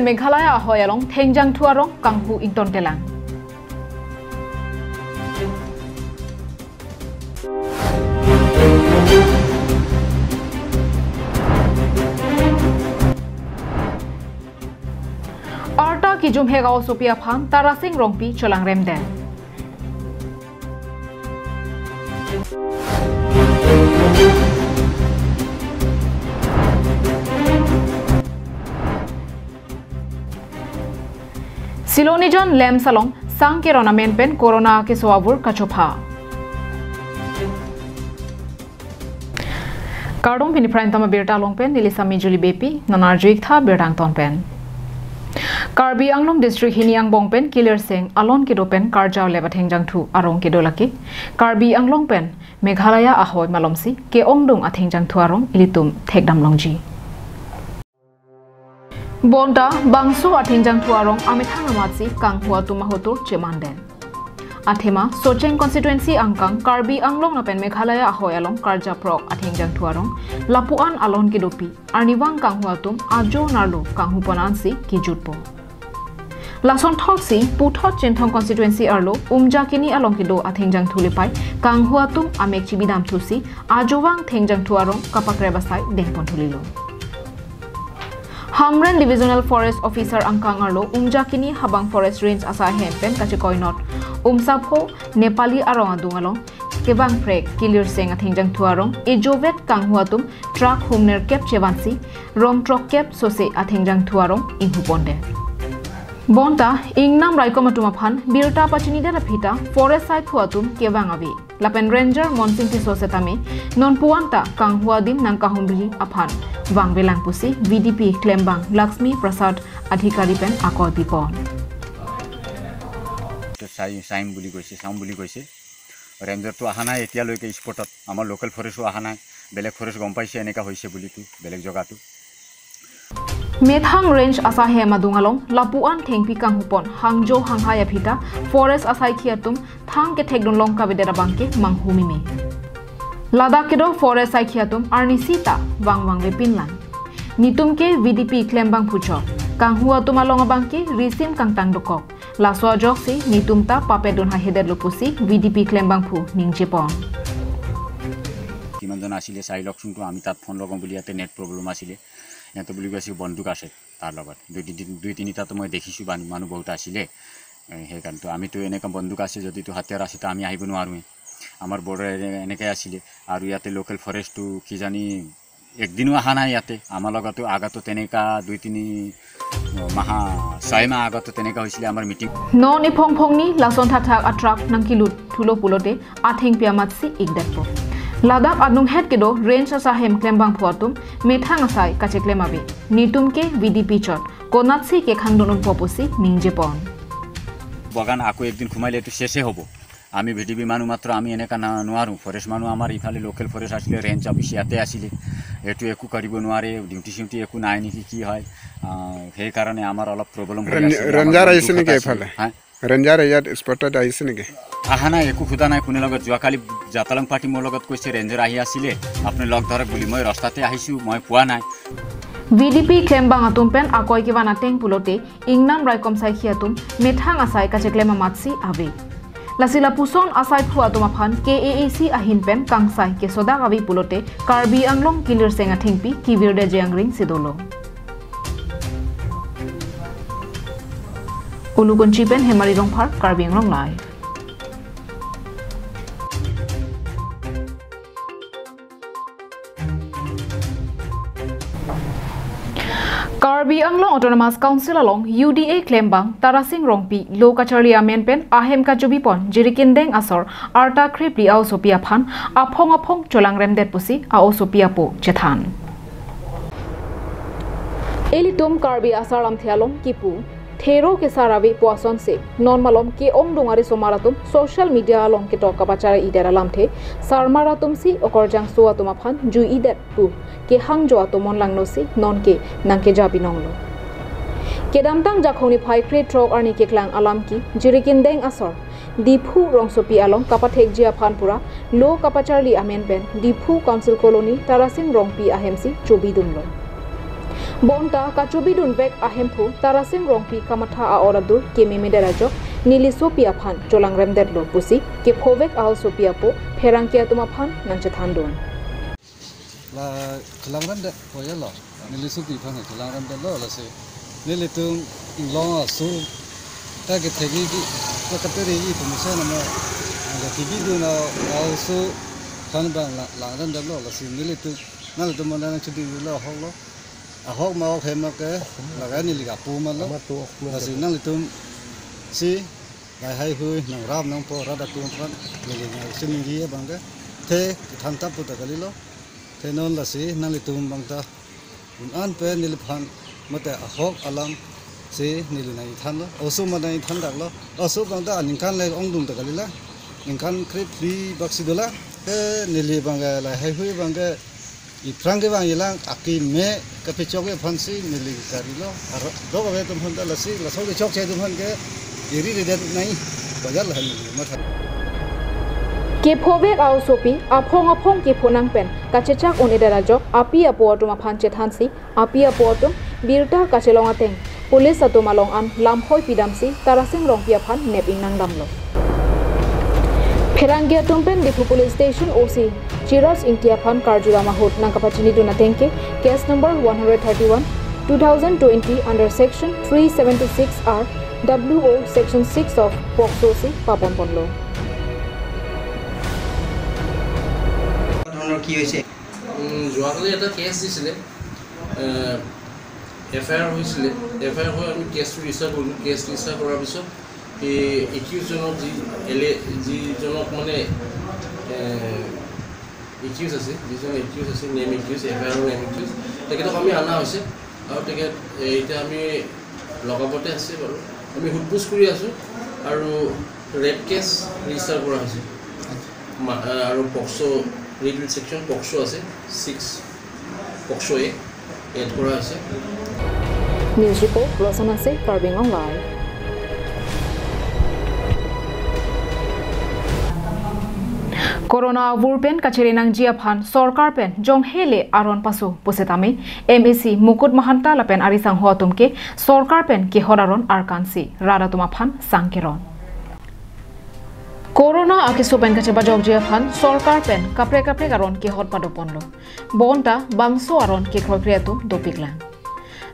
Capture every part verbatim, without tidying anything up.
Meghalaya ahoi along thengjangthu arong kanghu ingtontelang. Arta kijumhek a-osopi aphan Tarasing Rongpi cholangremdet. Silonijan LAMPS along sang keron amen pen corona keso avur kachopha. Kardom, pini Prime Time abirta along pen neli Sami Juli Beypi, non arju-ik tha birta angton pen. Karbi Anglong District hini angbong pen kilirseng alon kedo pen karjap lep athengjangthu arong kedo lake Karbi Anglong pen Meghalaya ahoi malomsi ke-ongdung athengjangthu arong ilitum thekdam longji. Bonta bangso athengjangthu arong amethang amatsi kanghu atum ahotur chemandet. Athema Socheng constituency angkang Karbi Anglong lapen Meghalaya ahoi along karjaprok athengjangthu arong lapu-an alon kedopi arnivang kanghu atum ajo nerlo kanghu pon ansi kejutpo. Lason thotsi puthot Chinthong constituency arlo Umjakini along kedo athengjangthu lepai kanghu atum amek chibidamthusi ajovang thengjangthu arong kapakrep asai dengponthu lilo. Hamren Divisional Forest Officer angkang arlo Umjakini Habang Forest Range asai ahem pen kachekoinot Umsapho Nepali arong adung along kevangphrek kilirseng athengjangthu arong ejovet kanghu atum truck hum nerkep chevansi rong throkkep sose athengjangthu arong inghupondet. Bonta ingnam raikom atum aphan birta pachinidet aphi ta forest saikhu atum kevang ave. Lapen Ranger Monsing Tisso setame non puan ta kanghu adim nangkahumri aphan vangvelang pusi V D P klembang Laxmi Prasad Adhikari pen akoi pipon. তো চাই-, চাইম বুলি কৈছে, চাম বুলি কৈছে। ৰেঞ্জাৰটো অহা নাই এতিয়ালৈকে স্পটত। আমাৰ লোকেল ফৰেষ্টো অহা নাই, বেলেগ ফৰেষ্ট গম পাইছে এনেকা হৈছে বুলিতো, বেলেগ জেগাটো। Methang Range asai ahem adung along lapu-an thengpi kanghupon hangjo hanghai aphi ta forest asaikhi atum thang kethekdun long kavedet abangke manghumeme. Ladak kedo forest saikhi atum arnisi ta vangvangvepinlang. Netum ke V D P klembang puchok. Kanghu atum along abangke risim kangtang dokok. Laso ajoksi netum ta papedun hahedetlo pusi V D P klembangphu ningjepon. কিমানজন আছিলে চাই লওকচোনতো, আমি তাত ফোন লগাম বুলি ইয়াতে net problem আছিলে। ইয়াতে বুলি কৈছে বন্দুক আছে তাৰ লগত। দুই তিনি, দুই তিনিটাতো মই দেখিছোঁ বান-, মানুহ বহুত আছিলে। এ, সেইকাৰণেতো আমিতো এনেকুৱা বন্দুক আছে যদিতো হাতিয়াৰ আছে তো আমি আহিব নোৱাৰোঁৱে। আমাৰ বৰ্ডাৰ এৰি-, এনেকৈ আছিলে। আৰু ইয়াতে লোকেল ফৰেষ্টটো কিজানি একদিনো অহা নাই ইয়াতে। আমাৰ লগতো আগতো তেনেকা দুই তিনি মাহ, ছয় মাহ আগতো তেনেকা হৈছিলে আমাৰ meeting. Non iphongphongni lason thakthak atruck nangkelut thulo pulote athengpi amatsi ikdetpo. Ladak anung het kedo range asai ahem klembangphu atum methang asai kacheklem ave. Netum ke V D P chot konatsi kekhangdun unpo pusi ningjepon. বাগান আকৌ একদিন সোমাইলেতো শেষে হ'ব। আমি V D P মানুহ মাত্ৰ, আমি এনেকা না-, নোৱাৰোঁ। ফৰেষ্ট মানুহ আমাৰ ইফালে লোকেল ফৰেষ্ট আছিলে, ৰেঞ্জ অফিচ ইয়াতে আছিলে, এইটো একো কৰিব নোৱাৰে, ডিউটি চিউটি একো নাই নেকি, কি হয়? আহ, সেইকাৰণে আমাৰ অলপ প্ৰব্লেম হৈ ৰেঞ্জ-, আছে। আমাৰ ৰেঞ্জাৰ বন্দুক আহিছে নেকি এটা আছিলে। এইফালে? হা? ৰেঞ্জাৰ ইয়াত স্পটত আহিছে নেকি? অহা নাই, একো সোধা নাই কোনে লগত। যোৱাকালি জাতালং পাৰ্টি মোৰ লগত কৈছে, ৰেঞ্জাৰ আহি আছিলে, আপুনি লগ ধৰক বুলি। মই ৰাস্তাতে আহিছোঁ, মই পোৱা নাই। V D P klembang atum pen akoi kevan ateng pulote ingnam raikom saikhi atum methang asai kacheklem amatsi ave. Lasi lapuson asaiphu atum aphan K A A C ahin pen kangsai kesodak ave pulote Karbi Anglong kilirseng athengpi kevirdet je angring si dolo. Ulukunchi pen Hemari Rongphar, Karbi Anglong Live. Karbi Anglong Autonomous Council along U D A klembang Tarasing Rongpi lo kacharli amen pen ahem kachobipon Jirikindeng asor arta krepli a-osopi aphan aphong aphong cholangremdet pusi a-osopi apo chethan. Ilitum Karbi asar lamthe along kipu thero kesar ave pu asonsi non malom ke-ongdung arisomar atum social media along ketok kapachari-idet alamthe sarmar atumsi okorjangso atum aphan jui-idet pu kehangjo atum onlangnosi nonke nangkejapinonglo. Kedamtang Jakhong niphai krethrok arni keklang alam ke Jirikindeng asor Diphu rongsopi along kapathekji aphan pura lo kapacharli amen pen Diphu Council Colony Tarasing Rongpi ahemsi chobidunlo. Bonta kachobidunvek ahemphu Tarasing Rongpi kamatha a-ora dur kememedet ajok neli sopi aphan cholangremdetlo pusi kephovek a-osopi apo pherangke atum aphan nangchethandun. La cholangremdet poyalo, neli sopi aphan cholangremdetlo, lasi nelitum inglong aso ta kethegi di, ta kaperi di pemisa nama, angga T V dun a-oso aphan bang la-, langremdetlo, lasi nelitum, nanglitum mana nangchedinglo ahoklo. Ahok ma ahok hem ma ke, laga neli kapu ma lo. Lasi nanglitum si lahai hui nangrap nangpo rat atum aphan neli nangchiningri abang ke, the kethan tap puta kalilo. The non lasi nanglitum bangta un-an pen neliphan mate ahok alam si neli nangthanlo. Oso ma nangthandaklo. Oso bangta aningkan le ongdung ta kalila. Ningkan kre-phli bak si dolang. Ke neli bang ke lahai hui bang ke iphrang ke bang ilang akeme kapechok ke aphan si neli karilo. Aro dok ave atum aphan ta lasi, laso kechokche atum aphan ke iri ridet nai. Bajar lahan neli matha. Kephovek a-osopi aphong aphong kepho nangpen kachechak un-edet ajok api apo atum aphan chethansi, api apo atum birta kachelong ateng police atum along an lamhoi pidamsi Tarasing Rongpi aphan nep-in nangdamlo. Pherangke atum pen Diphu Police Station O C Chiraj Ingti aphan karjudam ahut nangkapachinidun ateng ke case number one hundred thirty-one two thousand twenty under section three seventy-six R W O section six of POCSO si paponponlo. ধৰণৰ কি হৈছে? উম, যোৱাকালি এটা কেছ দিছিলে, F I R হৈছিলে। F I R হৈ আমি কেছটো ৰেজিষ্টাৰ কৰিলোঁ। কেছ ৰেজিষ্টাৰ কৰাৰ পিছত এই একিউজজনক, যি এলে যিজনক মানে একিউজ আছে, যিজন একিউজ আছে, নেম একিউজ, এফ আই আৰৰ নেম একিউজ, তেখেতক আমি অনা হৈছে আৰু তেখেত এ, এতিয়া আমি লকআপতে আছে বাৰু। আমি সোধ পোছ কৰি আছোঁ আৰু ৰেপ কেছ ৰেজিষ্টাৰ কৰা হৈছে। মা-, আৰু পক্সো, ৰিলেটেড ছেকশ্যন পক্সো আছে, ছিক্স পক্সো এ এড কৰা হৈছে। News report, Rosana Se, Karbi Anglong Live. Corona avur pen kachere nangji aphan sorkar pen jonghele aron paso pusitame M A C Mukut Mahanta lapen ari sangho atum ke sorkar pen kehot aron arkansi rat atum aphan sangkeron. Corona akeso pen kachepajokji aphan sorkar pen kaprek kaprek aron kehot padoponlo. Bonta bangso aron kekroikre atum dopiklang.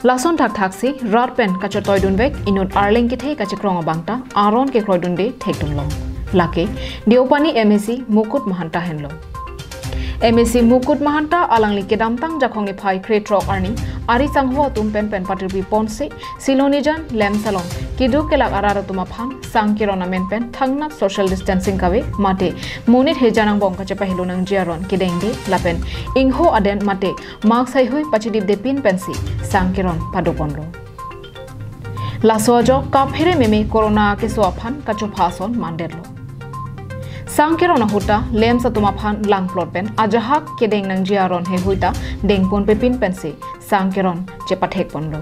Lason thakthaksi rat pen kachetoidunvek inut arleng kethe kachekrong abangta aron kekroidunde thekdunlong. Lake Deopani M A C Mukut Mahanta henlo. M A C Mukut Mahanta alangli kedamtang Jakhong niphai krethrok arni ari sangho atum pen pen patirpi ponsi Silonijan LAMPS along keduk kelak arat atum aphan sangkeron amen pen thangnat social distancing kave mate monit hejan angbong kachepahelo nangji aron kedengde lapen ingho aden mate mask haihui pachidipde pin pensi sangkeron padoponlo. Laso ajok kaphere meme corona akeso aphan kachopha ason mandetlo. Sangkeron ahut ta LAMPS atum aphan langplot pen ajahak kedeng nangji aron heihui ta dengponpe pin pensi sangkeron chepathekponlo.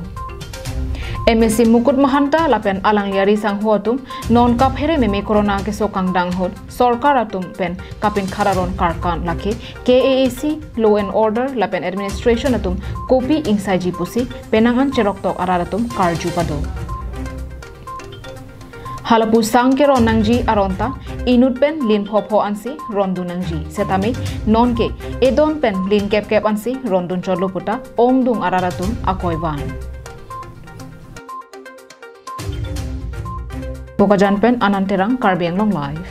M A C Mukut Mahanta lapen alangli ari sangho atum non kaphere meme corona akeso kangdang ahut sorkar atum pen kapinkhat aron karkan lake K A A C, law and order lapen administration atum kopi ingsaiji pusi penang an cheroktok arat atum karju pado. Halapu sangkeron nangji aron ta inut pen lin phopho ansi rondun nangji. Setame nonke edon pen lin kepkep ansi rondun chotlo puta ongdung arat atum akoi van. Bokajan pen Anand Terang, Karbi Anglong Live.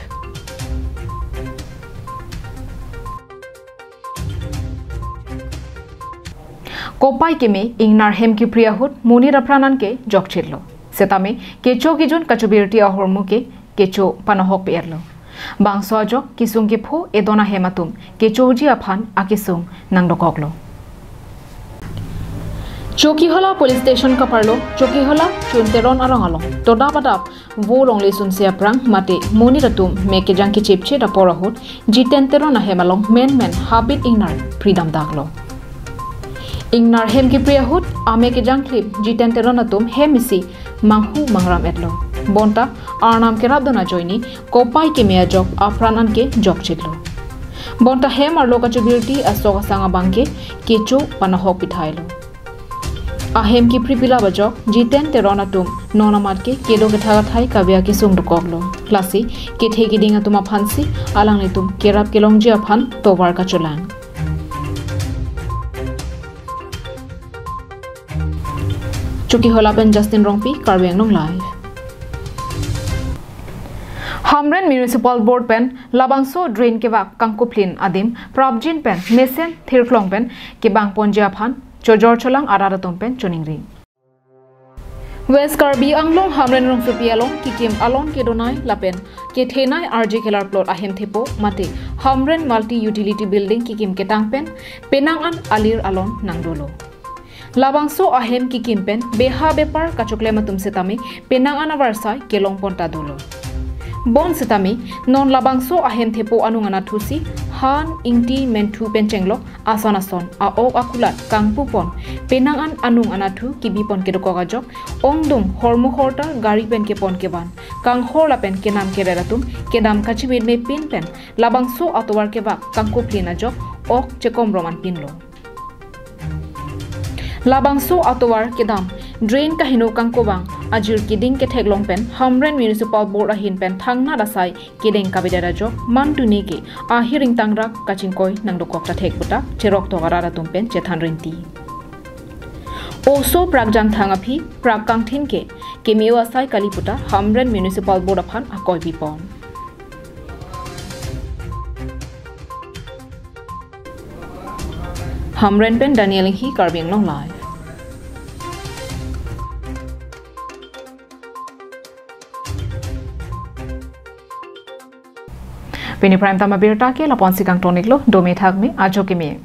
Kopai keme ingnar hem kipri ahut monit apran anke jokchitlo. Setame kecho kijun kachobirti ahormu ke kecho panohok pe-etlo. Bangso ajok kesung kepho edon ahem atum kechoji aphan akesung nangdokoklo. Chokihola Police Station kaparlo, Chokihola Chun Teron arong along todap adap vo longle sunse aphrang mate monit atum mek kejang kechepchet apor ahut Jiten Teron ahem along menmen habit ingnar pridamdaklo. Ingnar hem kipri ahut amek kejangklip Jiten Teron atum hem isi manghu mangram-etlo. Bonta arnam kerapdun ajoine kopai keme ajok apran anke jokchitlo. Bonta hem arlo kachobirti asok asang abangke kecho panohok pithailo. Ahem kiphri pilap ajok Jiten Teron atum non amat ke kedo kethak athai kave akesung dokoklo. Lasi kethe keding atum aphansi alanglitum kerap kelongji aphan tovar kachelang. Chokihola pen Justin Rongpi, Karbi Anglong Live. Hamren Municipal Board pen labangso drain kevak kangkuphlin adim prapjin pen mesen thirklong pen kebang ponji aphan chojor cholang arat atum pen choningri. West Karbi Anglong Hamren rongsopi along kikim alon kedonei lapen kethenei R J Khelar plot ahem thepo mate Hamren Multi Utility Building kikim ketang pen penang an alir alon nangdolo. Labangso ahem kikim pen beha bepar kachoklem atum setame penang an avarsai kelong pon ta dolo. Bonsitame non labangso ahem thepo anung anatthu si han, ingti, menthu pen chenglok ason ason a-ok akulat kangpu pon penang an anung anatthu kebi pon kedokok ajok ongdung hormu horta gari pen kepon kevan kanghor lapen kenam keret atum kedam kachimitme pin pen labangso atovar kevak kangkuphlin ajok ok chekom rom an pinlo. Labangso atovar kedam drain kaheno kangkobang ajir keding ketheklong pen Hamren Municipal Board ahin pen thangnat asai kedeng kavedet ajok mantuni ke ahiring tangrak kachingkoi nangdokok ta thek puta cherok tok arat atum pen chethan rinti. Oso prakjang thang aphi prak kangthin ke keme-o asai kali puta Hamren Municipal Board aphan akoi pipon. Hamren pen Daniel Enghi, Karbi Anglong Live. Pini prime time abirta ke lapu-ansi kangtoniklo, dome thakme, ajo keme.